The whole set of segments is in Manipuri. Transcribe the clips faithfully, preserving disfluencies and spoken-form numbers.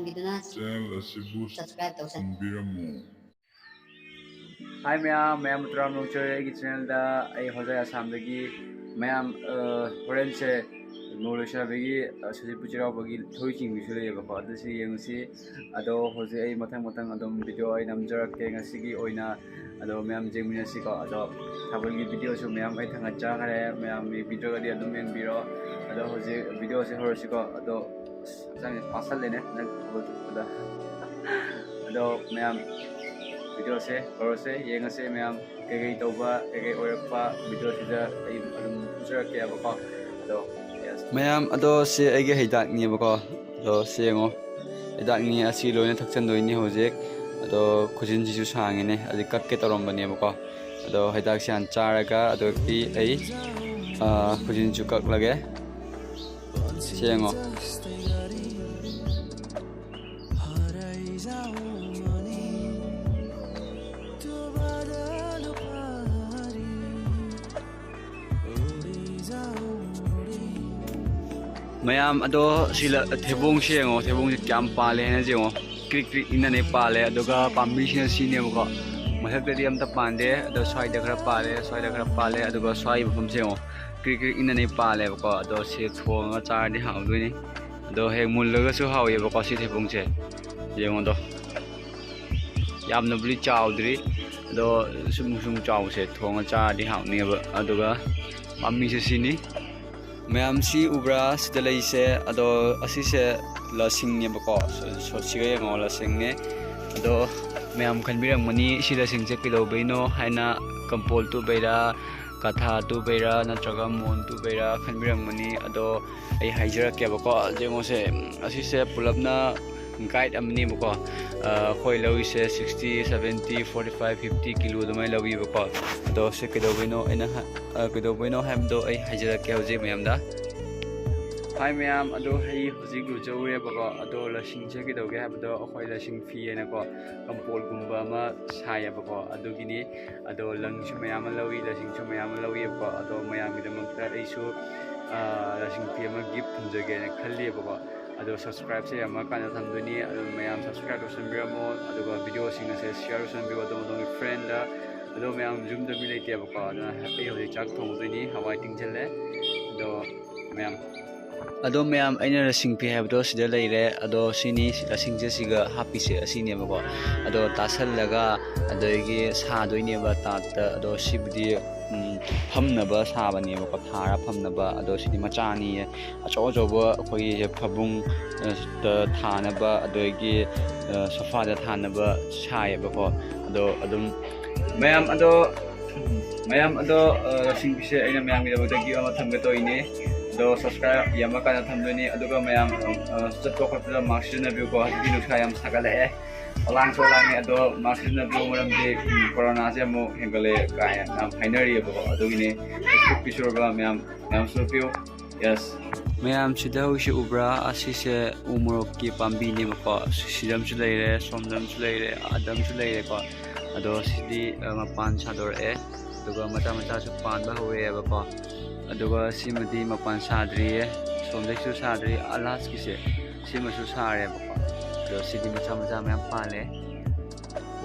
ꯆꯥꯟꯕꯤꯗꯨꯅ channel ꯑꯁꯤꯕꯨ subscribe ꯇꯧꯁꯟꯕꯤꯔꯝꯃꯨ꯫ Hi ꯃꯌꯥꯝ, ꯃꯌꯥꯝ ꯇꯔꯥꯝꯅ ꯑꯣꯛꯆꯔꯤ ꯑꯩꯒꯤ channelꯗ꯫ ꯑꯩ ꯍꯣꯖꯥꯏ ꯑꯁꯥꯝꯗꯒꯤ꯫ ꯃꯌꯥꯝ, ꯑ, ꯍꯣꯔꯦꯟꯁꯦ ꯃꯧ ꯂꯩꯁꯥꯕꯤꯒꯤ, ꯑ, ꯁꯖꯤꯕꯨ ꯆꯩꯔꯥꯎꯕꯒꯤ ꯊꯧꯔꯤ ꯆꯤꯡꯕꯤꯁꯨ ꯂꯩꯌꯦꯕꯀꯣ, ꯑꯗꯨꯁꯨ ꯌꯦꯡꯉꯨꯁꯤ꯫ ꯑꯗꯣ ꯍꯧꯖꯤꯛ ꯑꯩ ꯃꯊꯪ ꯃꯊꯪ ꯑꯗꯨꯝ video ꯑꯩ ꯅꯝꯖꯔꯛꯀꯦ꯫ ꯉꯁꯤꯒꯤ ꯑꯣꯏꯅ ꯑꯗꯣ ꯃꯌꯥꯝ ꯌꯦꯡꯃꯤꯟꯅꯁꯤꯀꯣ꯫ ꯑꯗꯣ ꯊꯥꯕꯜꯒꯤ videoꯁꯨ ꯃꯌꯥꯝ ꯑꯩ ꯊꯥꯡꯒꯠꯆꯈ꯭ꯔꯦ, ꯃꯌꯥꯝ ꯌꯦꯡꯕꯤꯗ꯭ꯔꯒꯗꯤ ꯑꯗꯨꯝ ꯌꯦꯡꯕꯤꯔꯣ꯫ ꯑꯗꯣ ꯍꯧꯖꯤꯛ videoꯁꯦ ꯍꯧꯔꯁꯤꯀꯣ꯫ ꯑꯗꯣ ꯑꯁ, ꯍꯛꯆꯥꯡꯁꯦ ꯄꯥꯁꯜꯂꯦꯅꯦ ꯅꯪ ꯊꯥꯕꯜ ꯆꯠꯄꯗ꯫ ꯑꯗꯣ ꯃꯌꯥꯝ videoꯁꯦ ꯍꯧꯔꯁꯦ, ꯌꯦꯡꯉꯁꯦ ꯃꯌꯥꯝ ꯀꯩꯀꯩ ꯇꯧꯕ, ꯀꯩꯀꯩ ꯑꯣꯏꯔꯛꯄ videoꯁꯤꯗ ꯑꯩ ꯑꯗꯨꯝ ꯎꯠꯆꯔꯛꯀꯦꯕꯀꯣ꯫ ꯑꯗꯣ yes꯫ ꯃꯌꯥꯝ, ꯑꯗꯣ ꯁꯤ ꯑꯩꯒꯤ ꯍꯩꯗꯥꯛꯅꯦꯕꯀꯣ꯫ ꯑꯗꯣ ꯁꯤ ꯌꯦꯡꯉꯣ, ꯍꯩꯗꯥꯛꯅꯤ꯫ ꯑꯁꯤ ꯂꯣꯏꯅ ꯊꯛꯆꯟꯗꯣꯏꯅꯤ ꯍꯧꯖꯤꯛ꯫ ꯑꯗꯣ ꯈꯨꯖꯤꯟꯁꯤꯁꯨ ꯁꯥꯡꯉꯤꯅꯦ, ꯑꯗꯩ ꯀꯛꯀꯦ ꯇꯧꯔꯝꯕꯅꯦꯕꯀꯣ꯫ ꯑꯗꯣ ꯍꯩꯗꯥꯛꯁꯦ ꯍꯥꯟꯅ ꯆꯥꯔꯒ ꯑꯗꯨꯗꯤ ꯑꯩ, ꯑ, ꯈꯨꯖꯤꯟꯁꯨ ꯀꯛꯂꯒꯦ꯫ ꯁꯤ ꯌꯦꯡꯉꯣ꯫ ꯃꯌꯥꯝ, ꯑꯗꯣ ꯁꯤ ꯂ-, ꯊꯩꯕꯣꯡꯁꯦ ꯌꯦꯡꯉꯣ, ꯊꯩꯕꯣꯡꯁꯦ ꯀꯌꯥꯝ ꯄꯥꯜꯂꯦ ꯍꯥꯏꯅ ꯌꯦꯡꯉꯣ, ꯀ꯭ꯔꯤꯛ ꯀ꯭ꯔꯤꯛ ꯏꯟꯅꯅꯦ ꯄꯥꯜꯂꯦ꯫ ꯑꯗꯨꯒ ꯄꯥꯝꯕꯤꯁꯤꯅ ꯁꯤꯅꯦꯕꯀꯣ, ꯃꯊꯛꯇꯗꯤ ꯑꯝꯇ ꯄꯥꯟꯗꯦ꯫ ꯑꯗꯣ ꯁ꯭ꯋꯥꯏꯗ ꯈꯔ ꯄꯥꯜꯂꯦ, ꯁ꯭ꯋꯥꯏꯗ ꯈꯔ ꯄꯥꯜꯂꯦ꯫ ꯑꯗꯨꯒ ꯁ꯭ꯋꯥꯏ ꯃꯐꯝꯁꯦ ꯌꯦꯡꯉꯣ, ꯀ꯭ꯔꯤꯛ ꯀ꯭ꯔꯤꯛ ꯏꯟꯅꯅꯦ ꯄꯥꯜꯂꯦꯕꯀꯣ꯫ ꯑꯗꯣ ꯁꯤ ꯊꯣꯡꯉꯒ ꯆꯥꯔꯗꯤ ꯍꯥꯎꯗꯣꯏꯅꯤ꯫ ꯑꯗꯣ ꯍꯦꯛ ꯃꯨꯜꯂꯒꯁꯨ ꯍꯥꯎꯋꯦꯕꯀꯣ ꯁꯤ ꯊꯩꯕꯣꯡꯁꯦ꯫ ꯌꯦꯡꯉꯣꯗꯣ, ꯌꯥꯝꯅꯕꯨꯗꯤ ꯆꯥꯎꯗ꯭ꯔꯤ, ꯑꯗꯣ ꯁꯨꯝ ꯁꯨꯝ ꯆꯥꯎꯕꯁꯦ ꯊꯣꯡꯉ ꯆꯥꯔꯗꯤ ꯍꯥꯎꯅꯦꯕ꯫ ꯑꯗꯨꯒ ꯄꯥꯝꯕꯤꯁꯦ ꯁꯤꯅꯤ꯫ ꯃꯌꯥꯝ ꯁꯤ ꯎꯕ꯭ꯔꯥ? ꯁꯤꯗ ꯂꯩꯁꯦ, ꯑꯗꯣ ꯑꯁꯤꯁꯦ ꯂꯁꯤꯡꯅꯦꯕꯀꯣ꯫ ꯁꯣ-, ꯁꯣ-, ꯁꯤꯒ ꯌꯦꯡꯉꯣ, ꯂꯁꯤꯡꯅꯦ꯫ ꯑꯗꯣ ꯃꯌꯥꯝ ꯈꯟꯕꯤꯔꯝꯒꯅꯤ, ꯁꯤ ꯂꯁꯤꯡꯁꯦ ꯀꯩꯗꯧꯕꯩꯅꯣ ꯍꯥꯏꯅ, ꯀꯝꯄꯣꯜ ꯇꯨꯕꯩꯔꯥ, ꯀꯊꯥ ꯇꯨꯕꯩꯔꯥ, ꯅꯠꯇ꯭ꯔꯒ ꯃꯣꯟ ꯇꯨꯕꯩꯔꯥ ꯈꯟꯕꯤꯔꯝꯒꯅꯤ꯫ ꯑꯗꯣ ꯑꯩ ꯍꯥꯏꯖꯔꯛꯀꯦꯕꯀꯣ꯫ ꯌꯦꯡꯉꯣꯁꯦ, ꯑꯁꯤꯁꯦ ꯄꯨꯂꯞꯅ guide ꯑꯃꯅꯦꯕꯀꯣ꯫ ꯑ, ꯑꯩꯈꯣꯏ ꯂꯧꯔꯤꯁꯦ sixty, seventy, forty five, fifty kilo ꯑꯗꯨꯃꯥꯏꯅ ꯂꯧꯕꯤꯕꯀꯣ꯫ ꯑꯗꯣ ꯁꯤ ꯀꯩꯗꯧꯕꯩꯅꯣ ꯑꯩꯅ ꯍ-, ꯑ, ꯀꯩꯗꯧꯕꯩꯅꯣ ꯍꯥꯏꯕꯗꯣ ꯑꯩ ꯍꯥꯏꯖꯔꯛꯀꯦ ꯍꯧꯖꯤꯛ ꯃꯌꯥꯝꯗ꯫ Hi ꯃꯌꯥꯝ, ꯑꯗꯣ ꯑꯩ ꯍꯧꯖꯤꯛ ꯂꯨꯖꯧꯔꯦꯕꯀꯣ꯫ ꯑꯗꯣ ꯂꯁꯤꯡꯁꯦ ꯀꯩꯗꯧꯒꯦ ꯍꯥꯏꯕꯗꯣ, ꯑꯩꯈꯣꯏ ꯂꯁꯤꯡ ꯐꯤ ꯍꯥꯏꯅꯀꯣ, ꯀꯝꯄꯣꯜꯒꯨꯝꯕ ꯑꯃ ꯁꯥꯏꯌꯦꯕꯀꯣ, ꯑꯗꯨꯒꯤꯅꯤ꯫ ꯑꯗꯣ ꯂꯪꯁꯨ ꯃꯌꯥꯝ ꯑꯃ ꯂꯧꯏ, ꯂꯁꯤꯡꯁꯨ ꯃꯌꯥꯝ ꯑꯃ ꯂꯧꯏꯕꯀꯣ꯫ ꯑꯗꯣ ꯃꯌꯥꯝꯒꯤꯗꯃꯛꯇ ꯑꯩꯁꯨ, ꯑ, ꯂꯁꯤꯡ ꯐꯤ ꯑꯃ gift ꯊꯝꯖꯒꯦꯅ ꯈꯜꯂꯤꯕꯀꯣ꯫ ꯑꯗꯣ subscribeꯁꯦ ꯌꯥꯝꯃ ꯀꯥꯟꯗ ꯊꯝꯗꯣꯏꯅꯤ꯫ ꯑꯗꯣ ꯃꯌꯥꯝ subscribe ꯇꯧꯁꯟꯕꯤꯔꯝꯃꯣ, ꯑꯗꯨꯒ videoꯁꯤꯡ ꯑꯁꯦ share ꯇꯧꯁꯟꯕꯤꯌꯣ ꯑꯗꯣꯝ ꯑꯗꯣꯝꯒꯤ friendꯗ꯫ ꯑꯗꯣ ꯃꯌꯥꯝ ꯌꯨꯝꯗ ꯃꯤ ꯂꯩꯇꯦꯕꯀꯣ, ꯑꯗꯨꯅ ꯑꯩ ꯍꯧꯖꯤꯛ ꯆꯥꯛ ꯊꯣꯡꯗꯣꯏꯅꯤ, ꯍꯋꯥꯏ ꯇꯤꯡꯁꯤꯜꯂꯦ꯫ ꯑꯗꯣ ꯃꯌꯥꯝ ꯑꯗꯣ ꯃꯌꯥꯝ, ꯑꯩꯅ ꯔꯁꯤꯡ ꯐꯤ ꯍꯥꯏꯕꯗꯣ ꯁꯤꯗ ꯂꯩꯔꯦ꯫ ꯑꯗꯣ ꯁꯤꯅꯤ, ꯁꯤ ꯔꯁꯤꯡꯁꯦ ꯁꯤꯒ ꯍꯥꯞꯄꯤꯁꯦ ꯑꯁꯤꯅꯦꯕꯀꯣ꯫ ꯑꯗꯣ ꯇꯥꯁꯜꯂꯒ ꯑꯗꯒꯤ ꯁꯥꯗꯣꯏꯅꯦꯕ ꯇꯥꯠꯇ꯫ ꯑꯗꯣ ꯁꯤꯕꯨꯗꯤ ꯎꯝ, ꯐꯝꯅꯕ ꯁꯥꯕꯅꯦꯕꯀꯣ, ꯊꯥꯔ ꯐꯝꯅꯕ꯫ ꯑꯗꯣ ꯁꯤꯗꯤ ꯃꯆꯥꯅꯤꯌꯦ, ꯑꯆꯧ ꯑꯆꯧꯕ ꯑꯩꯈꯣꯏꯒꯤ ꯐꯃꯨꯡ ꯑ, ꯗ ꯊꯥꯅꯕ, ꯑꯗꯒꯤ ꯑ, sofaꯗ ꯊꯥꯅꯕ ꯁꯥꯏꯌꯦꯕꯀꯣ꯫ ꯑꯗꯣ ꯑꯗꯨꯝ ꯃꯌꯥꯝ ꯑꯗꯣ ꯃꯌꯥꯝ ꯑꯗꯣ ꯑ, ꯔꯁꯤꯡ ꯐꯤꯁꯦ ꯑꯩꯅ ꯃꯌꯥꯝꯒꯤꯗꯃꯛꯇ gift ꯑꯃ ꯊꯝꯒꯦ ꯇꯧꯔꯤꯅꯦ꯫ ꯑꯗꯣ subscribe ꯌꯥꯝꯃꯀꯥꯟꯗ ꯊꯝꯗꯣꯏꯅꯦ꯫ ꯑꯗꯨꯒ ꯃꯌꯥꯝ ꯑ, ꯆꯠꯄ ꯈꯣꯠꯄꯗ mask ꯁꯤꯖꯤꯟꯅꯕꯤꯌꯨꯀꯣ, ꯍꯧꯖꯤꯛꯇꯤ ꯅꯨꯡꯁꯥ ꯌꯥꯝ ꯁꯥꯒꯠꯂꯛꯑꯦ꯫ ꯂꯥꯡꯁꯨ ꯂꯥꯡꯉꯦ, ꯑꯗꯣ mask ꯁꯤꯖꯤꯟꯅꯕꯤꯌꯨ, ꯃꯔꯝꯗꯤ ꯎꯝ, coronaꯁꯦ ꯑꯃꯨꯛ ꯍꯦꯟꯒꯠꯂꯛꯑꯦ ꯀꯥꯏꯅ ꯌꯥꯝ ꯍꯥꯏꯅꯔꯤꯑꯕꯀꯣ꯫ ꯑꯗꯨꯒꯤꯅꯦ꯫ ꯄꯤꯛ ꯄꯤꯛꯁꯨꯔꯕ ꯃꯌꯥꯝ ꯃꯌꯥꯝꯁꯨ ꯄꯤꯌꯨ꯫ Yes꯫ ꯃꯌꯥꯝ ꯁꯤꯗ ꯍꯧꯖꯤꯛ ꯎꯕ꯭ꯔꯥ? ꯑꯁꯤꯁꯦ ꯎ ꯃꯣꯔꯣꯛꯀꯤ ꯄꯥꯝꯕꯤꯅꯦꯕꯀꯣ꯫ ꯁꯤꯗꯝꯁꯨ ꯂꯩꯔꯦ, ꯁꯣꯝꯗꯝꯁꯨ ꯂꯩꯔꯦ, ꯑꯗꯝꯁꯨ ꯂꯩꯔꯦꯀꯣ꯫ ꯑꯗꯣ ꯁꯤꯗꯤ ꯑ, ꯃꯄꯥꯟ ꯁꯥꯗꯣꯔꯛꯑꯦ, ꯑꯗꯨꯒ ꯃꯆꯥ ꯃꯆꯥꯁꯨ ꯄꯥꯟꯕ ꯍꯧꯔꯛꯑꯦꯕꯀꯣ꯫ ꯑꯗꯨꯒ ꯁꯤꯃꯗꯤ ꯃꯄꯥꯟ ꯁꯥꯗ꯭ꯔꯤꯌꯦ, ꯁꯣꯝꯗꯩꯁꯨ ꯁꯥꯗ꯭ꯔꯤ꯫ ꯑ, lastꯀꯤꯁꯦ ꯁꯤꯃꯁꯨ ꯁꯥꯔꯦꯕꯀꯣ꯫ ꯑꯗꯣ ꯁꯤꯗꯤ ꯃꯆꯥ ꯃꯆꯥ ꯃꯌꯥꯝ ꯄꯥꯜꯂꯦ,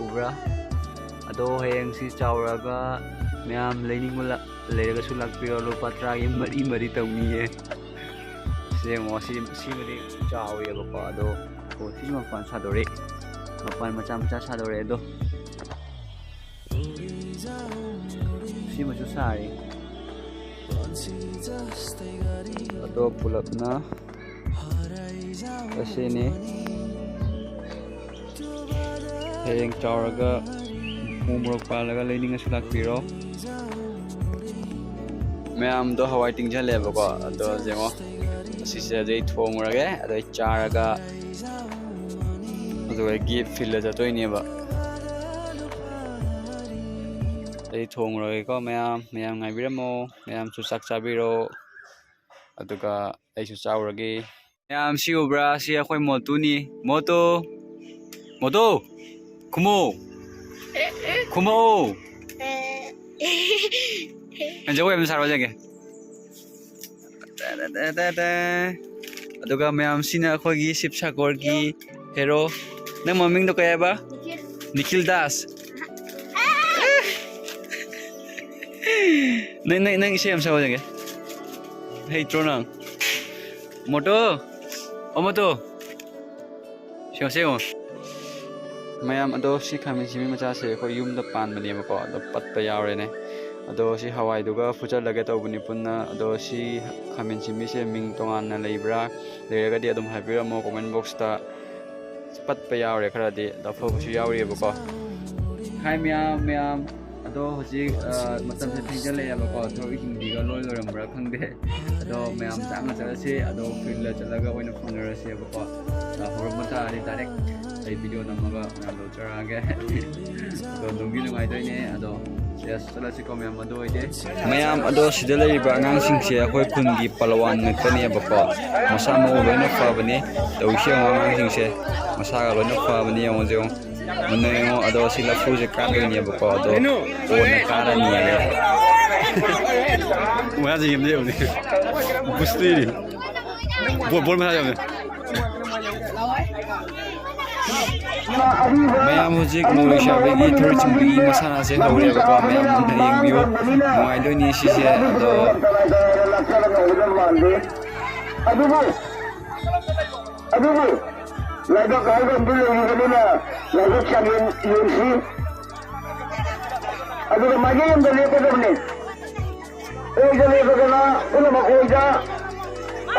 ꯎꯕ꯭ꯔꯥ? ꯑꯗꯣ ꯍꯌꯦꯡ ꯁꯤ ꯆꯥꯎꯔꯒ ꯃꯌꯥꯝ ꯂꯩꯅꯤꯡꯕ ꯂ-, ꯂꯩꯔꯒꯁꯨ ꯂꯥꯛꯄꯤꯔꯣ꯫ ꯂꯨꯄꯥ ꯇꯔꯥꯒꯤ ꯃꯔꯤ ꯃꯔꯤ ꯇꯧꯅꯤꯌꯦ꯫ ꯁꯤ ꯌꯦꯡꯉꯣ, ꯁꯤ, ꯁꯤꯃꯗꯤ ꯆꯥꯎꯋꯦꯕꯀꯣ꯫ ꯑꯗꯣ, ꯑꯣ, ꯁꯤ ꯃꯄꯥꯟ ꯁꯥꯗꯣꯔꯛꯑꯦ, ꯃꯄꯥꯟ ꯃꯆꯥ ꯃꯆꯥ ꯁꯥꯗꯣꯔꯛꯑꯦ꯫ ꯑꯗꯣ ꯁꯤꯃꯁꯨ ꯁꯥꯔꯤ꯫ ꯑꯗꯣ ꯄꯨꯂꯞꯅ ꯑꯁꯤꯅꯤ꯫ ꯍꯌꯦꯡ ꯆꯥꯎꯔꯒ ꯎ ꯃꯣꯔꯣꯛ ꯄꯥꯜꯂꯒ ꯂꯩꯅꯤꯡꯉꯁꯨ ꯂꯥꯛꯄꯤꯔꯣ꯫ ꯃꯌꯥꯝꯗꯣ ꯍꯋꯥꯏ ꯇꯤꯡꯁꯜꯂꯦꯕꯀꯣ꯫ ꯑꯗꯣ ꯌꯦꯡꯉꯣ, ꯑꯁꯤꯁꯦ ꯑꯗꯩ ꯊꯣꯡꯉꯨꯔꯒꯦ, ꯑꯗꯩ ꯆꯥꯔꯒ ꯑꯗꯨꯒ gift ꯐꯤꯜꯗ ꯆꯠꯇꯣꯏꯅꯦꯕ꯫ ꯑꯩ ꯊꯣꯡꯉꯨꯔꯒꯦꯀꯣ ꯃꯌꯥꯝ, ꯃꯌꯥꯝ ꯉꯥꯏꯕꯤꯔꯝꯃꯣ, ꯃꯌꯥꯝꯁꯨ ꯆꯥꯛ ꯆꯥꯕꯤꯔꯣ꯫ ꯑꯗꯨꯒ ꯑꯩꯁꯨ ꯆꯥꯎꯔꯒꯦ꯫ ꯃꯌꯥꯝ ꯁꯤ ꯎꯕ꯭ꯔꯥ? ꯁꯤ ꯑꯩꯈꯣꯏ ꯃꯣꯇꯨꯅꯤ꯫ ꯃꯣꯇꯨ! ꯃꯣꯇꯨ! ꯈꯨꯝꯃꯨ! ꯈꯨꯝꯃꯨ! ꯅꯪ ꯖꯒꯣꯏ ꯑꯃ ꯁꯥꯔꯣ ꯌꯦꯡꯒꯦ꯫ ꯑꯗꯨꯒ ꯃꯌꯥꯝꯁꯤꯅ ꯑꯩꯈꯣꯏꯒꯤ ꯁꯤꯕ ꯁꯥꯒꯣꯔꯒꯤ ꯍꯦꯔꯣ꯫ ꯅꯪ ꯃꯃꯤꯡꯗꯣ ꯀꯩ ꯍꯥꯏꯕ? ꯅꯤꯈꯤꯜ ꯗꯥꯁ꯫ ꯅꯪ ꯅꯪ ꯅꯪ ꯏꯁꯩ ꯑꯃ ꯁꯛꯍꯧꯖꯒꯦ꯫ ꯍꯩꯇ꯭ꯔꯣ ꯅꯪ? ꯃꯣꯇꯣ, ꯑꯣ ꯃꯣꯇꯣ, ꯁꯦꯡꯉꯣ ꯁꯦꯡꯉꯣ꯫ ꯃꯌꯥꯝ ꯑꯗꯣ, ꯁꯤ ꯈꯥꯃꯦꯟ ꯁꯤꯟꯕꯤ ꯃꯆꯥꯁꯦ ꯑꯩꯈꯣꯏ ꯌꯨꯝꯗ ꯄꯥꯟꯕꯅꯦꯕꯀꯣ, ꯑꯗꯣ ꯄꯠꯄ ꯌꯥꯎꯔꯦꯅꯦ꯫ ꯑꯗꯣ ꯁꯤ ꯍꯋꯥꯏꯗꯨꯒ ꯐꯨꯠꯆꯜꯂꯒꯦ ꯇꯧꯕꯅꯤ ꯄꯨꯟꯅ꯫ ꯑꯗꯣ ꯁꯤ ꯈꯥꯃꯦꯟ ꯁꯤꯟꯕꯤꯁꯦ ꯃꯤꯡ ꯇꯣꯉꯥꯟꯅ ꯂꯩꯕ꯭ꯔꯥ? ꯂꯩꯔꯒꯗꯤ ꯑꯗꯨꯝ ꯍꯥꯏꯕꯤꯔꯝꯃꯣ comment boxꯇ꯫ ꯄꯠꯄ ꯌꯥꯎꯔꯦ ꯈꯔꯗꯤ, ꯑꯗꯣ ꯑꯐꯕꯁꯨ ꯌꯥꯎꯔꯤꯑꯕꯀꯣ꯫ ꯍꯥꯏ ꯃꯌꯥꯝ ꯃꯌꯥꯝ, ꯑꯗꯣ ꯍꯧꯖꯤꯛ, ꯑ, ꯃꯇꯝꯁꯦ ꯊꯦꯡꯖꯜꯂꯛꯑꯦꯕꯀꯣ, ꯊꯕꯛ ꯏꯁꯤꯡꯗꯤꯒ ꯂꯣꯏ ꯂꯣꯏꯔꯝꯕ꯭ꯔꯥ ꯈꯪꯗꯦ꯫ ꯑꯗꯣ ꯃꯌꯥꯝ ꯆꯥꯛꯅ ꯆꯠꯂꯁꯤ, ꯑꯗꯣ ꯐꯤꯜꯗ ꯆꯠꯂꯒ ꯑꯣꯏꯅ ꯐꯪꯅꯔꯁꯦꯕꯀꯣ꯫ ꯑ, ꯍꯧꯔꯛꯄ ꯇꯥꯔꯗꯤ direct ꯑꯩ video ꯅꯝꯃꯒ ꯃꯌꯥꯝ ꯂꯧꯖꯔꯛꯑꯒꯦ꯫ ꯑꯗꯣ ꯅꯨꯡꯗꯤ ꯅꯨꯡꯉꯥꯏꯗꯣꯏꯅꯦ꯫ ꯑꯗꯣ yes, ꯆꯠꯂꯁꯤꯀꯣ ꯃꯌꯥꯝ, ꯑꯗꯨ ꯑꯣꯏꯗꯤ꯫ ꯃꯌꯥꯝ ꯑꯗꯣ, ꯁꯤꯗ ꯂꯩꯔꯤꯕ ꯑꯉꯥꯡꯁꯤꯡꯁꯦ ꯑꯩꯈꯣꯏ ꯈꯨꯟꯒꯤ ꯄꯂꯋꯥꯟ ꯉꯥꯛꯇꯅꯦꯕꯀꯣ꯫ ꯃꯁꯥ ꯃꯎ ꯂꯣꯏꯅ ꯐꯕꯅꯤ꯫ ꯇꯧꯔꯤꯁꯤ ꯌꯦꯡꯉꯣ, ꯑꯉꯥꯡꯁꯤꯡꯁꯦ ꯃꯁꯥꯒ ꯂꯣꯏꯅ ꯐꯕꯅꯤ꯫ ꯌꯦꯡꯉꯣ ꯌꯦꯡꯉꯣ, ꯃꯨꯟꯅ ꯌꯦꯡꯉꯣ꯫ ꯑꯗꯣ ꯁꯤ ꯂꯐꯨꯁꯦ ꯀꯥꯞꯇꯣꯏꯅꯦꯕꯀꯣ꯫ ꯑꯗꯣ ꯀꯣꯟꯅ ꯀꯥꯔꯅꯤ ꯍꯥꯏꯌꯦ꯫ ꯃꯌꯥꯁꯦ ꯌꯦꯡꯗ ꯌꯦꯡꯉꯨꯅꯦ꯫ ꯕꯨꯁꯇꯤꯅꯤ꯫ ꯕꯣꯜ, ꯕꯣꯜ ꯃꯁꯥ ꯌꯥꯝꯅ꯫ ꯃꯌꯥꯝ ꯍꯧꯖꯤꯛ ꯃꯧ ꯂꯩꯁꯥꯕꯤꯒꯤ ꯊꯔꯣꯏ ꯆꯤꯡꯕꯤꯒꯤ ꯃꯁꯥꯟꯅꯁꯦ ꯍꯧꯔꯦꯕꯀꯣ꯫ ꯃꯌꯥꯝ ꯃꯨꯟꯅ ꯌꯦꯡꯕꯤꯌꯨ꯫ ꯅꯨꯡꯉꯥꯏꯗꯣꯏꯅꯤ ꯁꯤꯁꯦ꯫ ꯑꯗꯣ ꯑꯗꯨꯕꯨ, ꯑꯗꯨꯕꯨ ꯂꯥꯏꯕꯛ ꯍꯥꯏꯕ ꯑꯃꯗꯤ ꯂꯩꯔꯤꯕꯅꯤꯅ, ꯂꯥꯏꯕꯛ ꯆꯥꯡꯌꯦꯡ ꯌꯦꯡꯁꯤ꯫ ꯑꯗꯨꯒ ꯃꯥꯏꯀꯩ ꯑꯃꯗ ꯂꯦꯞꯀꯗꯕꯅꯤ꯫ ꯑꯣꯏꯗ ꯂꯦꯞꯄꯒꯅ ꯄꯨꯝꯅꯃꯛ ꯑꯣꯏꯗ,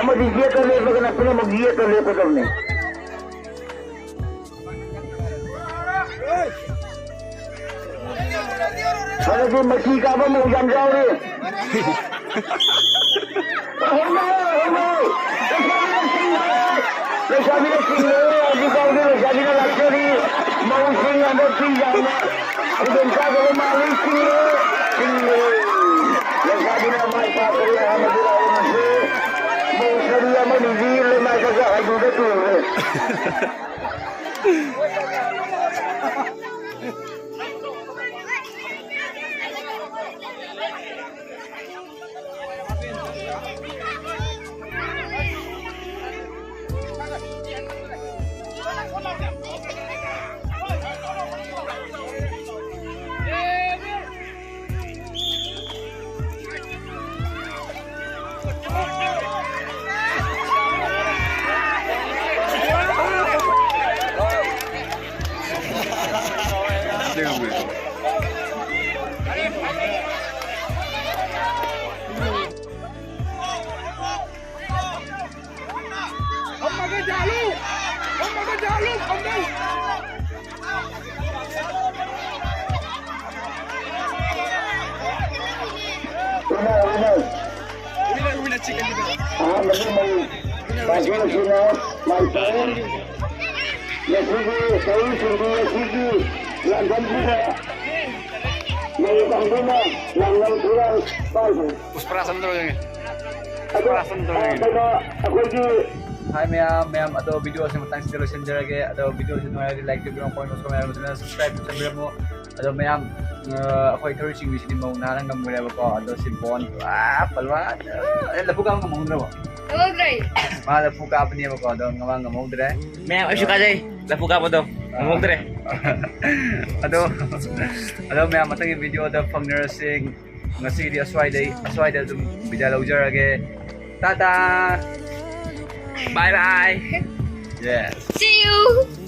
ꯑꯃꯗꯤ ꯌꯦꯠꯇ ꯂꯦꯞꯄꯒꯅ ꯄꯨꯝꯅꯃꯛ ꯌꯦꯠꯇ ꯂꯦꯞꯀꯗꯕꯅꯤ꯫ ꯍꯟꯗꯛꯇꯤ ꯃꯊꯤ ꯀꯥꯕ ꯃꯧ ꯌꯥꯝ ꯌꯥꯎꯔꯤ꯫ ꯍꯣꯠꯅꯧ, ꯍꯣꯠꯅꯧ꯫ ꯂꯩꯁꯥꯕꯤꯅ ꯆꯤꯡꯉꯦ꯫ ꯂꯩꯁꯥꯕꯤꯅ ꯆꯤꯡꯉꯦ꯫ ꯍꯧꯖꯤꯛ ꯐꯥꯎꯗꯤ ꯂꯩꯁꯥꯕꯤꯅ ꯂꯥꯛꯆꯔꯤ꯫ ꯃꯧꯁꯤꯡ ꯍꯟꯗꯛꯇꯤ ꯌꯥꯝꯅ ꯈꯨꯗꯣꯡ ꯆꯥꯗꯕ ꯃꯥꯜꯂꯤ꯫ ꯆꯤꯡꯉꯦ꯫ ꯆꯤꯡꯉꯦ꯫ ꯂꯩꯁꯥꯕꯤꯅ ꯃꯥꯏ ꯄꯥꯛꯈ꯭ꯔꯦ꯫ ꯑꯃꯗꯤ ꯂꯥꯛꯑꯣ꯫ ꯃꯧ ꯁꯔꯤ ꯑꯃꯅꯤꯗꯤ ꯂꯩꯃꯥꯏꯗꯒ ꯍꯥꯏꯗꯨꯗ ꯇꯨꯔꯦ꯫ ꯑꯍꯥꯟꯕꯗ ꯃꯩ ꯄꯥꯏꯈꯠꯂꯁꯤꯅ ꯃꯥꯏ ꯄꯥꯛꯑꯦ꯫ ꯉꯁꯤꯒꯤ ꯇꯧꯔꯤꯁꯤꯡꯗꯤ ꯉꯁꯤꯒꯤ ꯂꯥꯟꯐꯝꯁꯤꯗ ꯃꯩ ꯄꯥꯡꯗꯨꯅ ꯂꯥꯡꯕꯝ ꯊꯣꯏꯔꯥꯡ ꯄꯥꯏꯈ꯭ꯔꯦ꯫ पुष्पराज हम लोग, पुष्पराज हम लोग। ꯀꯩꯅꯣ, ꯑꯩꯈꯣꯏꯒꯤ ꯍꯥꯏ ꯃꯌꯥꯝ, ꯃꯌꯥꯝ, ꯑꯗꯣ video ꯑꯁꯤ ꯃꯇꯥꯡꯁꯤꯗ ꯂꯣꯏꯁꯤꯟꯖꯔꯒꯦ꯫ ꯑꯗꯣ video ꯑꯁꯤ ꯅꯨꯡꯉꯥꯏꯔꯗꯤ like ꯇꯧꯕꯤꯔꯣ, comment, comment, channel subscribe ꯇꯧꯁꯟꯕꯤꯔꯝꯃꯣ꯫ ꯑꯗꯣ ꯃꯌꯥꯝ, ꯑ, ꯑꯩꯈꯣꯏ ꯊꯧꯔꯤ ꯆꯤꯡꯕꯤꯁꯤꯗꯤ ꯃꯧ ꯅꯥꯅ ꯉꯝꯃꯨꯔꯦꯕꯀꯣ꯫ ꯑꯗꯣ ꯁꯤ ꯕꯣꯟ ꯄꯨꯔꯥ ꯄꯜꯋꯥꯟ, ꯑ, ꯂꯐꯨ ꯀꯥꯕ ꯉꯝꯍꯧꯗ꯭ꯔꯕꯣ? ꯉꯝꯍꯧꯗ꯭ꯔꯦ꯫ ꯃꯥ ꯂꯐꯨ ꯀꯥꯞꯄꯅꯦꯕꯀꯣ, ꯑꯗꯣ ꯉꯝ-, ꯉꯝꯍꯧꯗ꯭ꯔꯦ꯫ ꯃꯌꯥꯝ ꯑꯩꯁꯨ ꯀꯥꯖꯩ, ꯂꯐꯨ ꯀꯥꯞꯄꯗꯣ ꯉꯝꯍꯧꯗ꯭ꯔꯦ꯫ ꯑꯗꯣ, ꯑꯗꯣ ꯃꯌꯥꯝ ꯃꯊꯪꯒꯤ videoꯗ ꯐꯪꯅꯔꯁꯤ꯫ ꯉꯁꯤꯒꯤꯗꯤ ꯑꯁ꯭ꯋꯥꯏꯗꯩ, ꯑꯁ꯭ꯋꯥꯏꯗ ꯑꯗꯨꯝ ꯕꯤꯗꯥꯏ ꯂꯧꯖꯔꯒꯦ꯫ Tata! Bye bye! Yes. See you!